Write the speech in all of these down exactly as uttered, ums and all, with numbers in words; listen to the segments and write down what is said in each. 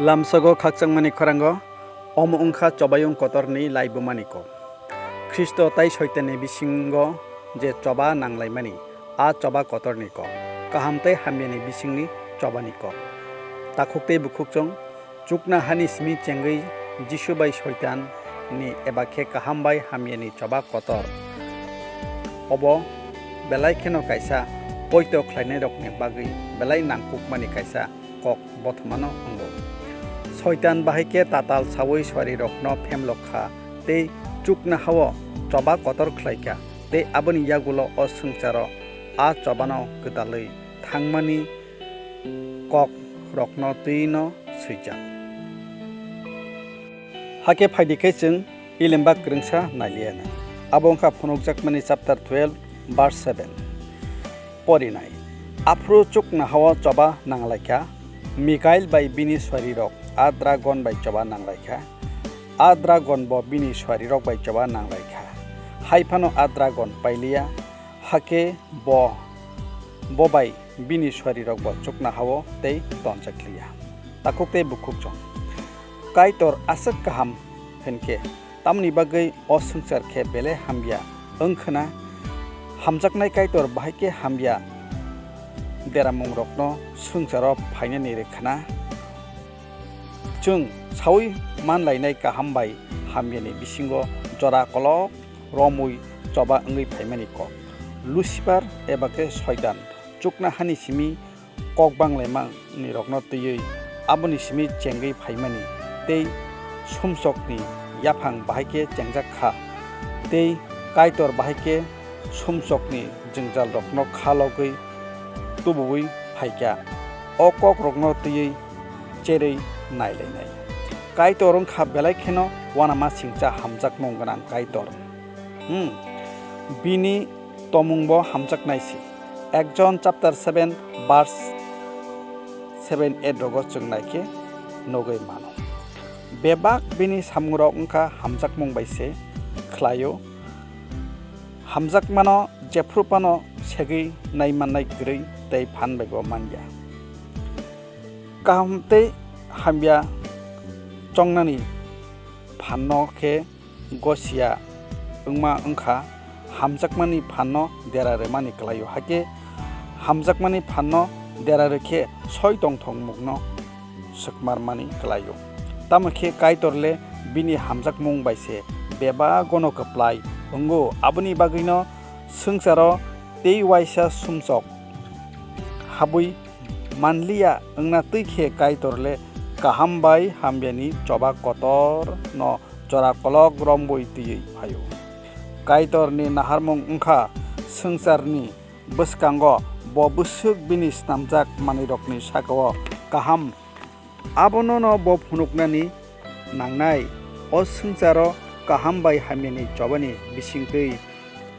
Lamsogo khakchangmani khorang o, omo wngkha Chobayung Kotorni laibumani kok. Khristo tai Soitanni bisingo je choba nanglaimani, a choba kotorni kok, kaham tei hamyani bisingni chobani kok. Takhuk tei bukhukchung, chukna hani simi chengwi Jisu bai Soitan ni eba khe kaham bai hamyani choba kotor. Obo belai kheno kaisa poito khlainairokni bagwi belai nangkukmani kaisa kok bothomano wngo. Soitan bahai khe tatal saui suarirokno phemlok kha tei chukna hao choba kotor khlai kha tei aboni yagulo o swngcharo a chobano kwtalwi thangmani kokrokno twino swijak. Hakhe phaidi khe chwng Ilemba kwrwngsa nailiyana. Abo wngkha phunukjakmani chapter twelve, verse seven. Porinai. Aphuru chukna hao choba nanglaikha, Mikail bai bini suarirok a dragon bai choba nanglaikha, a dragon bo bini suarirok bai choba nanglaikha. Hai phano a dragon pailiya, hakhe bo, bo bai bini suarirok bo chukna hao tei tonjakliya. Takhuk tei bukhukchung. Kaitor aswk kaham hinkhe, tamoni bagwi o swngchar khe belai hamya wngkhwna? Hamjaknai Kaitor bahai khe hamya deramungrokno swngcharo phainani rwkhwna? Chwng saui manlainai kaham bai hamyani bisingo jora kolok romwi choba wngwi phaimani kok. Lucifer eba khe Soitan chukna hani simi kok banglaimani rokno twiwi aboni simi chengwi phaimani tei sumsokni yaphang bahai khe chengjak kha tei Kaitor bahai khe sumsokni jwngjal rokno kha logwi tubuwi phaikha. O kok rokno twiwi cherwi nailainai. Kaitor wngkha belai kheno uanama singcha hamjakmung gwnang Kaitor. Hmm. Bini tomungbo hamjaknai si. Ek John chapter seven verse seven eight rogo chwng naikhe nugwi mano. Bebak bini samungrok wngkha hamjakmung bai se khlaio. Hamjakmano jephru phano segwi naimannai kwrwi tei phan baibo manya. Kaham tei hamya chongnani phanno khe gosia wngma wngkha, hamjakmani phanno dera rwmani kwlaio. Hakhe hamjakmani phanno dera rwkhe soi tongthokmungno swkmarmani kwlaio. Tamo khe Kaitor le bini hamjakmung bai se bebagono kwplai wngo, aboni bagwino swngcharo tei uaisa sumsok habwi manliya wngna twi khe Kaitor le kaham bai hamyani choba kotor no jora kolok romwi twiwi phaio. Kaitorni naharmung wngkha swngcharni bwskango bo bwswk bini snamjak manwirokni sakao kaham. Abonono bo phunuknani nangnai, o swngcharo kaham bai hamyani chobani bisingtwi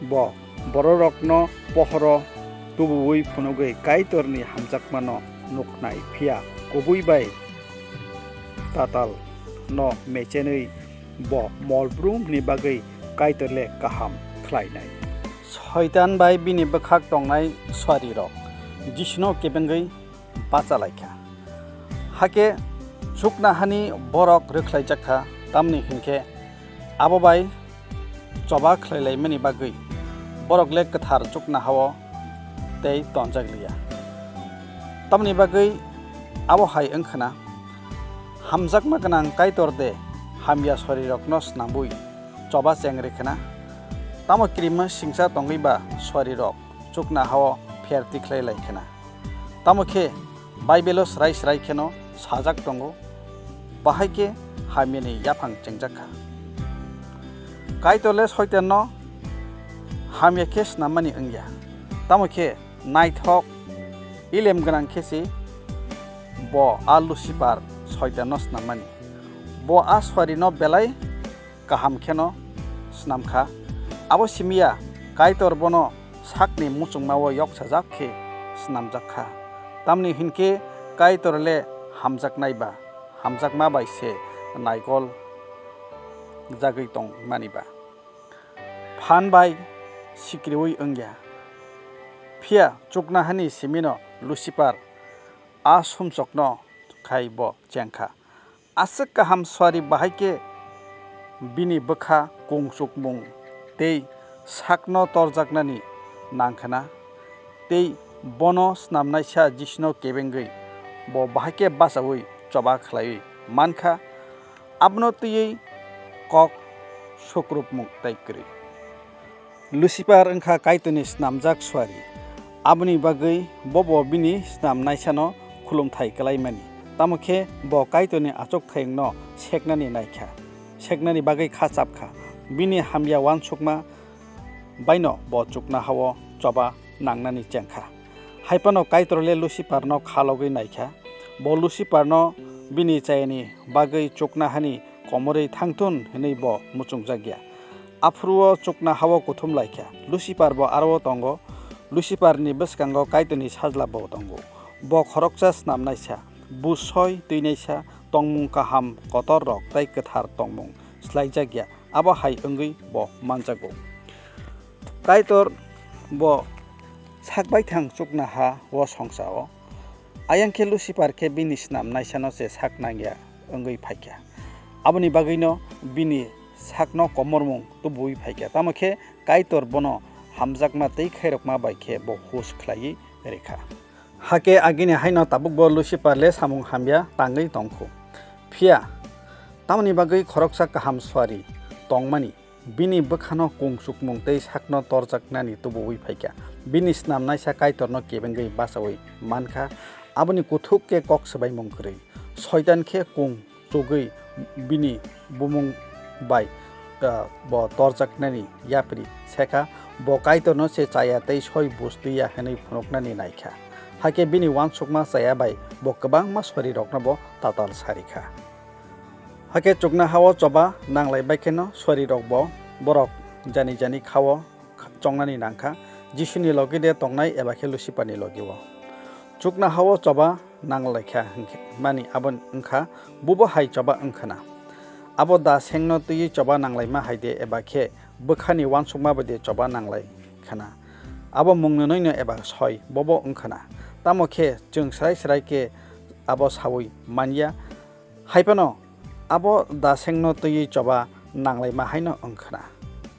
bo bororokno pohoro tubuwi phunugwi Kaitorni hamjakmano nuknai, phiya kubui bai tatalno mechenwi bo mol brumni bagwi Kaitor le kaham khlainai. Soitan bai bini bwkhak tongnai suarirok Jisuno kebengwi bacha lai kha. Hakhe chukna hani borok rwkhlaijak kha, tamni hinkhe abo bai choba khlai laimani bagwi borok le kwthar chukna hao tei tonjak liya. Tamni bagwi abo hai wng khna, hamjakma gwnang Kaitor de hamya sorirokno snambui choba cheng rw khna? Tamo kirima singcha tongwi ba sorirok chukna hao pher tikhlai lai khna? Tamo khe Baibelo srai srai kheno sajak tongo, bahai khe hamyani yaphang chengjak kha. Kaitor le Soitanno hamya khe snammani wngya, tamo khe naithok ilem gwnang khe se bo a Lucifer Soitanno snammani. Bo a suarino belai kaham kheno snam kha. Abo simi ya, Kaitor bono sakni muchungmao yoksajak khe snamjak kha. Tamni hinkhe Kaitor le hamjaknai ba, hamjakma bai se naikol jagwi tongmani ba. Phan bai sikriui wngya. Phiya chukna hani simino Lucifer a sumsokno khai bo cheng kha. Aswk kaham suari bahai khe bini bwkha kung chukmung tei sakno torjaknani nangkhana, tei bono snamnaisa Jisuno kebengwi bo bahai khe bachaui choba khlaiwi mankha, abono twiwi kok sukrupmung tei kwrwi. Lucifer wngkha Kaitorni snamjak suari, aboni bagwi bobo bini snamnaisano khulumthai kwlaimani, tamo khe bo Kaitorni achukthayungno seknani naikha, seknani bagwi kha chapkha, bini hamya uansukma baino bo chuknoha-o choba nangnani chengkha. Hai phano Kaitor le Luciferno kha logwi naikha, bo Luciferno bini chayani bagwi chuknohani komorwi thangthun hwnwi bo muchungjakya. Aphuru-o chuknoha-o kuthum laikha, Lucifer bo aro-o tongo, Luciferni bwskango Kaitorni sajla bo tongo. Bo khoroksa snamnaisa, bujsoi twinaisa, tongmung kaham kotorrok tei kwthar tongmung slaijakya, abo hai wngwi bo manjago. Kaitor bo sak baithang chuknoha-o songcha-o, ayang khe Lucifer khe bini snamnaisano se sak nangya wngwi phaikha. Aboni bagwino bini sakno komormung tubuwi phaikha, tamo khe Kaitor bono hamjakma tei khairokma bai khe bo hus khlaiwi rikha. Hakhe agini haino tabukbo Lucifer le samung hamya tangwi tongkhu. Phiya tamoni bagwi khoroksa kaham suari tongmani, bini bwkhano kung chukmung tei sakno torjaknani tubuwi phaikha. Bini snamnaisa Kaitorno kebengwi bachaui mankha, aboni kuthuk khe kok swbaimung kwrwi. Soitan khe kung chugwi bini bumung bai, ah, bo torjaknani yapri sekha, bo Kaitorno se chaya tei soi bus twiya hwnwi phunuknani naikha. Hakhe bini uansukma chaya bai bo kwbangma sorirokno bo tatal sarikha. Hakhe chuknoha-o choba nanglai bai kheno sorirokbo borok jani jani kha-o chongnani nangkha, Jisuni logi de tongnai eba khe Luciferni logi-o. Chuknoha-o choba nanglaikha hwnkhe mani abo wngkha, bubo hai choba wngkhana. Abo da sengno twiwi choba nanglaima hai de eba khe bwkhani uansukma bai de choba nanglai khana. Abo mung nwnwino eba soi bobo wngkhana. Tamo khe chwng srai srai khe abo saui manya. Hai phano abo da sengno twiwi choba nanglaima haino wngkhana.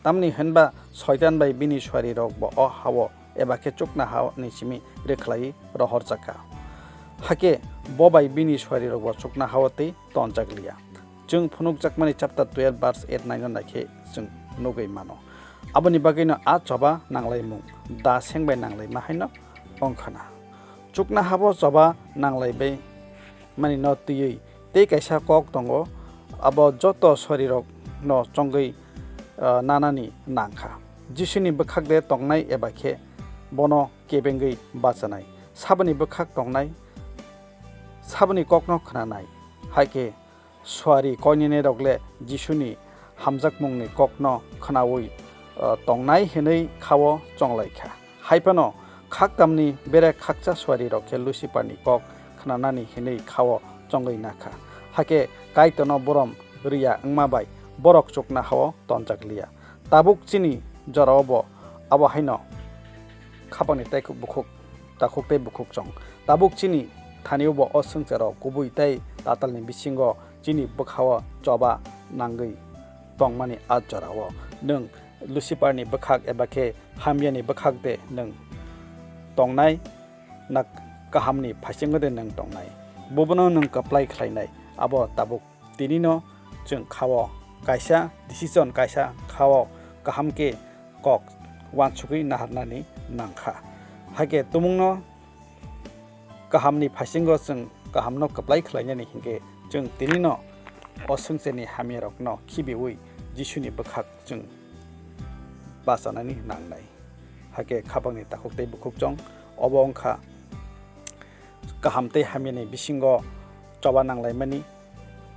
Tamni hwnba Soitan bai bini suarirok bo o ha-o eba khe chuknoha-ni simi rwkhlaiwi rohorjakha. Hakhe bo bai bini suarirok bo chuknoha-o tei tonjak liya. Chwng phunukjakmani chapter twelve verse eight nine no naikhe chwng nugwi mano. Aboni bagwino a choba nanglaimung da seng bai nanglaima haino wngkhana. Chuknoha-o choba nanglaibai manino twiwi tei kaisa kok tongo, abo joto sorirokno chongwi, ah, nanani nangkha. Jisuni bwkhak de tongnai eba khe bono kebengwi bachanai? Saboni bwkhak tongnai, saboni kokno khnanai? Hai khe suari koinene rok le Jisuni hamjakmungni kokno khnaui, ah, tongnai hwnwi kha-o chonglaikha. Hai phano khaktamni bere khakcha suarirok khe Luciferni kok khnanani hwnwi kha-o chongwi nakha. Hakhe Kaitorno borom rwya wngma bai borok chuknoha-o tonjak liya. Tabuk chini jorao bo abo haino khapangni taikhuk bukhuk, takhuk tei bukhuk chong. Tabuk chini thani-o bo o swngcharo kubui tei tatalni bisingo chini bwkha-o choba nangwi tongmani a jorao nwng Luciferni bwkhak eba khe hamyani bwkhak de nwng tongnai, na kahamni phaisingo de nwng tongnai, bubono nwng kwplai khlainai, abo tabuk tinino chwng kha-o kaisa decision, kaisa kha-o kaham khe kok uansugwi naharnani nangkha. Hakhe tumungno kahamni phaisingo chwng kahamno kwplai khlainani hinkhe chwng tinino o swngcharni hamyarokno khibiui Jisuni bwkhak chwng bachanani nangnai. Hakhe khapangni takhuk tei bukhuk chong, obo wngkha kaham tei hamyani bisingo choba nanglaimani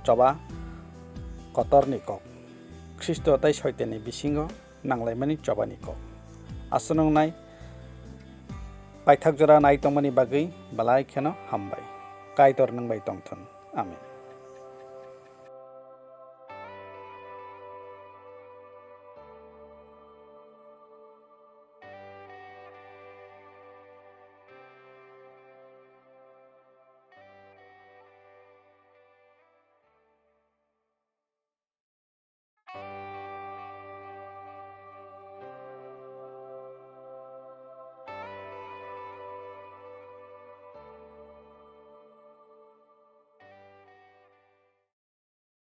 choba kotorni kok, Khristo tei Soitanni bisingo nanglaimani chobani kok. Aswk nwngnai paithak jora nai tongmani bagwi belai kheno hambai. Kaitor nwng bai tongthun. Amen.